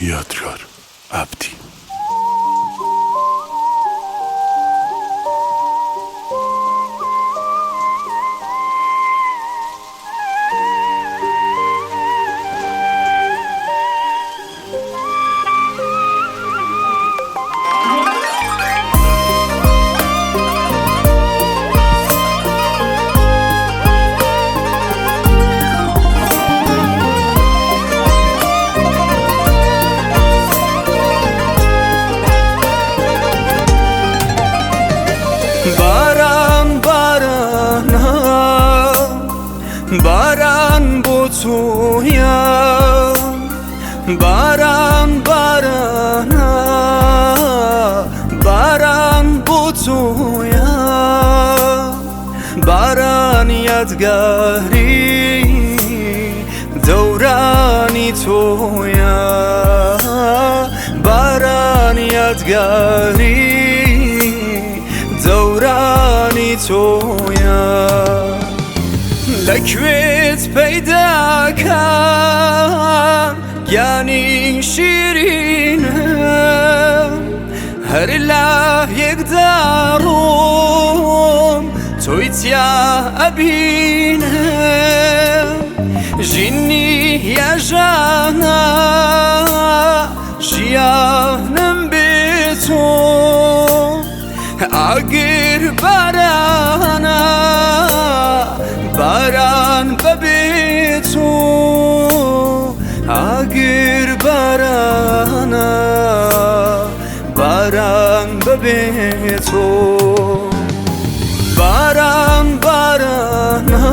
یادگار عەبدی. باران بارانە باران بۆ تۆیە باران بارانە باران بۆ تۆیە باران یادگاری دەورانی تۆیە باران یادگاری دەورانی تۆیە لەکوێت پەیداکەم گیانی شیرینم هەر لە یەکدا ڕۆم تۆی تیا ئەبینم ژینی یاژانە ژیانم بێ تۆ ئاگر بارانە باران بەبێ تۆ ئاگر بارانە باران بەبێ تۆ باران بارانە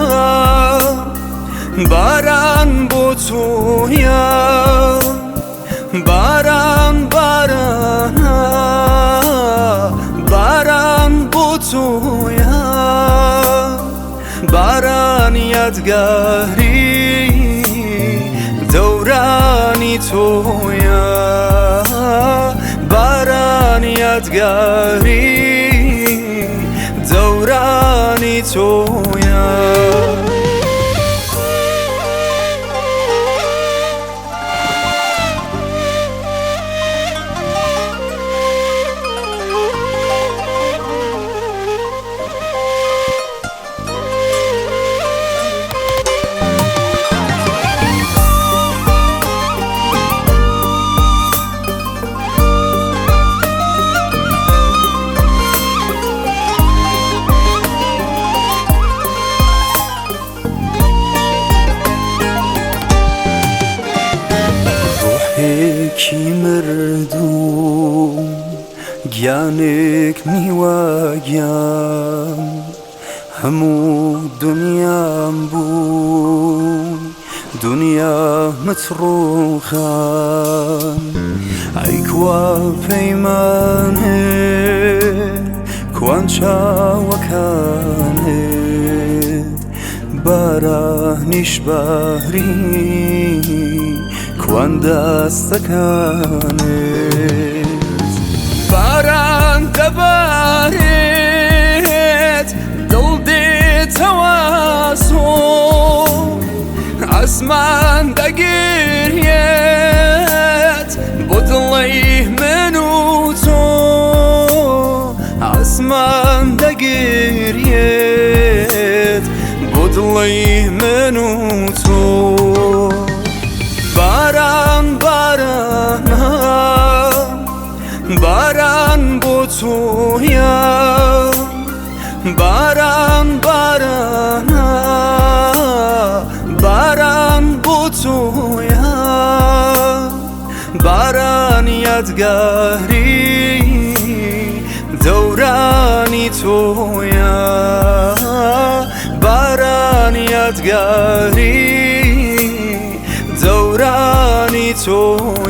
باران بۆ تۆیە باران بارانە باران بۆ تۆیە باران یادگاری دەورانی تۆیە باران یادگاری دەورانی تۆیە. ڕۆحێکی مردوو گیانێک نیوە گیان هەموو دنیام بوو دنیا متڕوخان ئەی کوا پەیمانێ کوان چاوەکانێ بارانیش باری کوان دەستەکانێت باران دەبارێت دڵ دێتەوە سۆ ئاسمان دەگریێت بۆ دڵی من و تۆ ئاسمان دەگریێت بۆ دڵی من و تۆ باران بارانە باران بۆ تۆیە باران بارانە باران بۆ تۆیە باران یادگاری دەورانی تۆیە باران یادگاری دەورانی تۆیە.